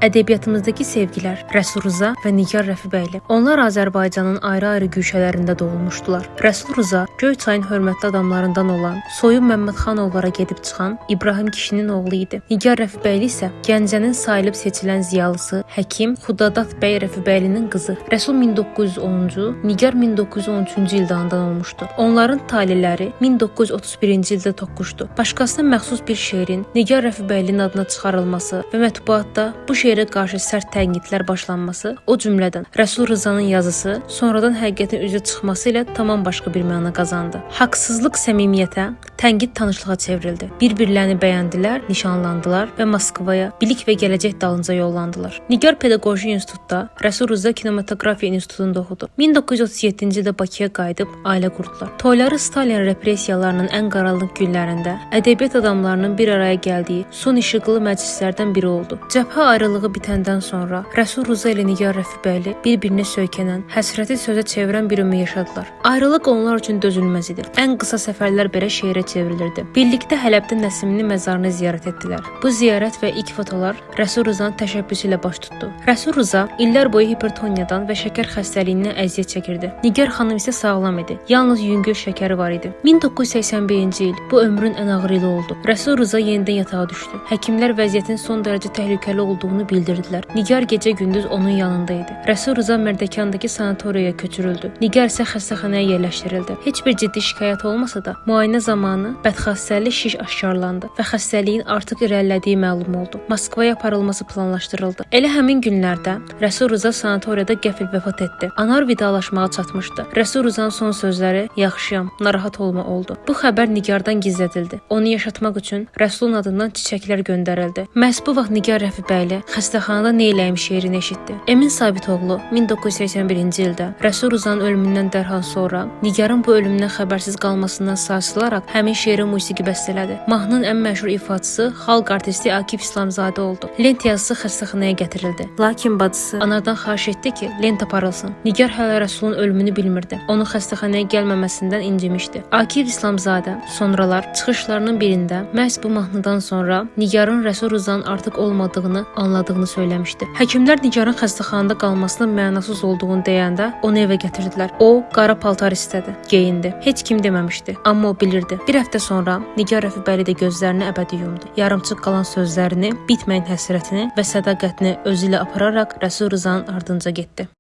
Ədəbiyyatımızdakı sevgilər Rəsul Rza və Nigar Rəfibəyli. Onlar Azərbaycanın ayrı-ayrı güşələrində doğulmuşdular. Rəsul Rza Göyçayın hörmətli adamlarından olan, soyu Məmmədxanovlara gedib çıxan İbrahim kişinin oğlu idi. Nigar Rəfibəyli isə Gəncənin sayılıb seçilən ziyalısı, həkim Xudadat bəy Rəfibəylinin qızı. Rəsul 1910-cu, Nigar 1913-cü ildə anadan olmuşdu. Onların taleləri 1931-ci ildə toqquşdu. Başqasına məxsus bir şeirin Nigar Rəfibəylinin adına çıxarılması və mətbuatda bu şeirə qarşı sərt tənqidlər başlanması, o cümlədən Rəsul Rzanın yazısı sonradan həqiqətin üzə çıxması ilə tamam başqa bir məna qazandı. Haqsızlıq səmimiyyətə, tənqid tanışlığa çevrildi. Bir-birlərini bəyəndilər, nişanlandılar və Moskvaya bilik və gələcək dalınca yollandılar. Nigar Pedaqoji İnstitutda, Rəsul Rza Kinematografiya İnstitutunda oxudu. 1937-ci ildə Bakıya qayıdıb ailə qurdular. Toyları Stalin repressiyalarının ən qaranlıq günlərində ədəbiyyat adamlarının bir araya gəldiyi son işıqlı məclislərdən biri oldu. Cəbhə ayrılığı bitəndən sonra Rəsul Rza ilə Nigar Rəfibəyli bir-birinə söykənən, həsrəti sözə çevirən bir ömür yaşadılar. Ayrılıq onlar üçün dözülməz idi. Ən qısa səfərlər belə şeirə çevrilirdi. Birlikdə Hələbdə Nəsiminin məzarını ziyarət etdilər. Bu ziyarət və ilk fotolar Rəsul Rzanın təşəbbüsü ilə baş tutdu. Rəsul Rza illər boyu hipertoniyadan və şəkər xəstəliyindən əziyyət çəkirdi. Nigar xanım isə sağlam idi. Yalnız yüngül şəkəri var idi. 1981-ci il bu ömrün ən ağır ili oldu. Rəsul Rza yenidən yatağa düşdü. Həkimlər vəziyyətin son dərəcə təhlükəli olduğunu bildirdilər. Nigar gecə-gündüz onun yanında idi. Rəsul Rza Mərdəkandakı sanatoriyaya köçürüldü. Nigar isə xəstəxanaya yerləşdirildi. Heç bir ciddi şikayət olmasa da, müayinə zamanı bədxassəli şiş aşkarlandı və xəstəliyin artıq irəlilədiyi məlum oldu. Moskvaya aparılması planlaşdırıldı. Elə həmin günlərdə Rəsul Rza sanatoriyada qəfil vəfat etdi. Anar vidalaşmağa çatmışdı. Rəsul Rzanın son sözləri "Yaxşıyam, narahat olma" oldu. Bu xəbər Nigardan gizlədildi. Onu yaşatmaq üçün Rəsulun adından çiçəklər göndərildi. Məhz bu vaxt Nigar Rəfibəyli xəstəxanada Neyləyim şeirini eşitdi. Emin Sabitoğlu 1981-ci ildə Rəsul Rzanın ölümündən dərhal sonra Nigarın bu ölümdən xəbərsiz qalmasından sarsılaraq həmin şeiri musiqi bəstələdi. Mahnının ən məşhur ifaçısı xalq artisti Akif İslamzadə oldu. Lent yazısı xəstəxanaya gətirildi. Lakin bacısı anadan xahiş etdi ki, lent aparılsın. Nigar hələ Rəsulun ölümünü bilmirdi. Onun xəstəxanaya gəlməməsindən incimişdi. Akif İslamzadə sonralar çıxışlarının birində məhz bu mahnıdan sonra Nigarın Rəsul Rzanın artıq olmadığını anladığını söyləmişdi. Həkimlər Nigarın xəstəxanada qalmasının mənasız olduğunu deyəndə onu evə gətirdilər. O qara paltar istədi, geyindi. Heç kim deməmişdi, amma o bilirdi. Bir həftə sonra Nigar Rəfibəyli də gözlərini əbədi yumdu. Yarımçıq qalan sözlərini, bitməyən həsrətini və sədaqətini özü ilə apararaq Rəsul Rzanın ardınca getdi.